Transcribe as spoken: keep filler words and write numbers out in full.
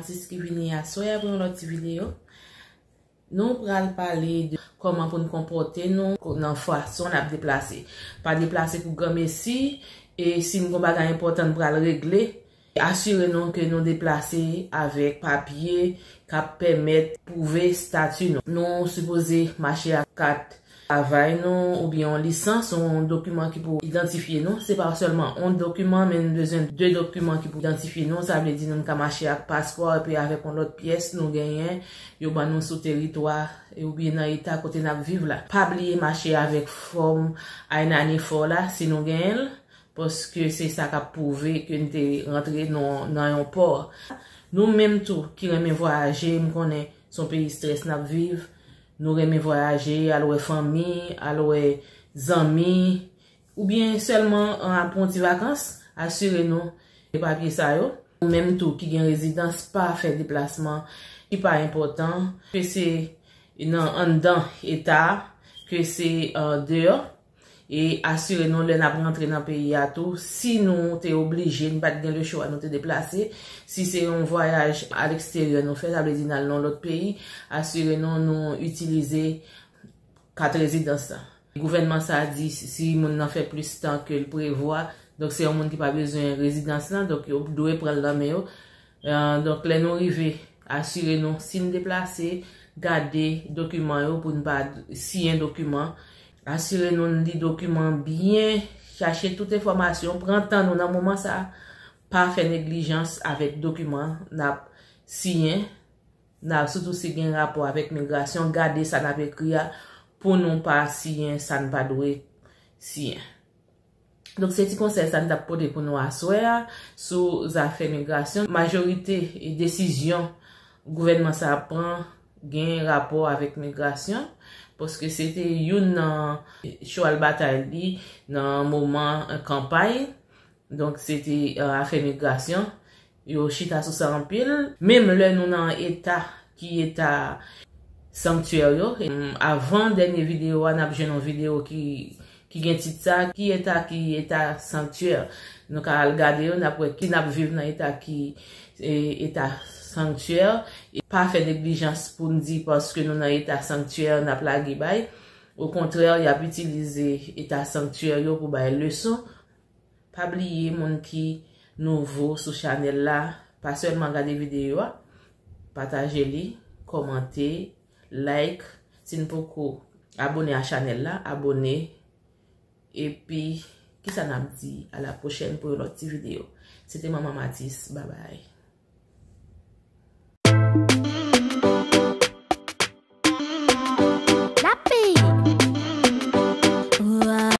Atis ki vini aswè a pou yon lòt ti videyo. Nou pral pale de kòman pou n konpòte nou nan fason n ap deplase. Pa deplase pou granmesi, e si n gon bagay enpòtan n pral regle, asire nou ke nou deplase avèk papye k ap pèmèt pwouve estati nou. Nou sipoze mache ak kat travay nou oubyen yon lisans, yon dokiman ki pou idantifye nou. Se pa sèlman yon dokiman, men nou bezwen de dokiman ki pou idantifye nou. Sa vle di nou ka mache ak paspò epi avèk yon lòt pyès nou genyen, yo ban nou sou teritwa oubyen nan eta kote n ap viv la. Pa bliye mache avèk fòm I ninety-four la si nou genyen l, paske se sa k ap pwouve ke n te rantre nan, nan yon pò. Nou menm tou ki renmen vwayaje, m konnen se yon peyi estrès n ap viv. Nou renmen vwayaje, al wè fanmi, al wè zanmi, oubyen sèlman, an, al pran yon ti vakans, asire nou de papye sa yo. Nou menm tou ki gen rezidans, pa fè deplasman ki pa enpòtan, ke se nan anndan eta a, ke se, an, deyò. E asire nou lè n ap rantre nan peyi a tou, si nou te oblije, n pa t gen lechwa, nou te deplase. Si se yon vwayaj aleksteryè nou fè, sa vle di n al nan lòt peyi, asire nou nou itilize kat rezidans lan. Gouvènman sa a di si, si moun nan fè plis tan ke l prevwa, donk se yon moun ki pa bezwen rezidans lan, donk yo dwe pran l nan men yo. Eh, donk lè nou rive, asire nou, si n deplase, gade dokiman yo pou n pa siyen dokiman. Asire nou n li dokiman byen, chache tout enfòmasyon, pran tan nou nan moman sa a. Pa fè neglijans avèk dokiman n ap siyen, n ap, sitou si gen rapò avèk migrasyon, gade sa n ap ekri a pou nou pa siyen sa n pa dwe siyen. Donk, se ti konsèy sa n t ap pote pou nou aswè a sou zafè migrasyon. Majorite desizyon gouvènman sa ap pran gen rapò avèk migrasyon, paske se te youn nan chwal batay li nan moman kanpay. Donk, se te, eh, afè migrasyon. Yo chita sou sa anpil. Menm lè nou nan eta ki eta sanktyè yo, em, avan dènye videyo a, n ap jwenn yon videyo ki, ki gen tit sa, ki eta ki eta sanktyè. Nou ka al gade yo, n ap wè ki n ap viv nan eta ki, e, eta sanktyè. E pa fè neglijans pou n di paske nou nan eta sanktyè, n ap lage bay. Okontrè, y ap itilize eta sanktyè yo pou bay leson. Pa bliye, moun ki nouvo sou chanèl la, pa sèlman gade videyo a, pataje li, kòmante, like. Si n poko abone a chanèl la, abone. Epi, kisa n ap di? A la pwochèn pou yon lòt ti videyo. Se te Manman Matis. Babay.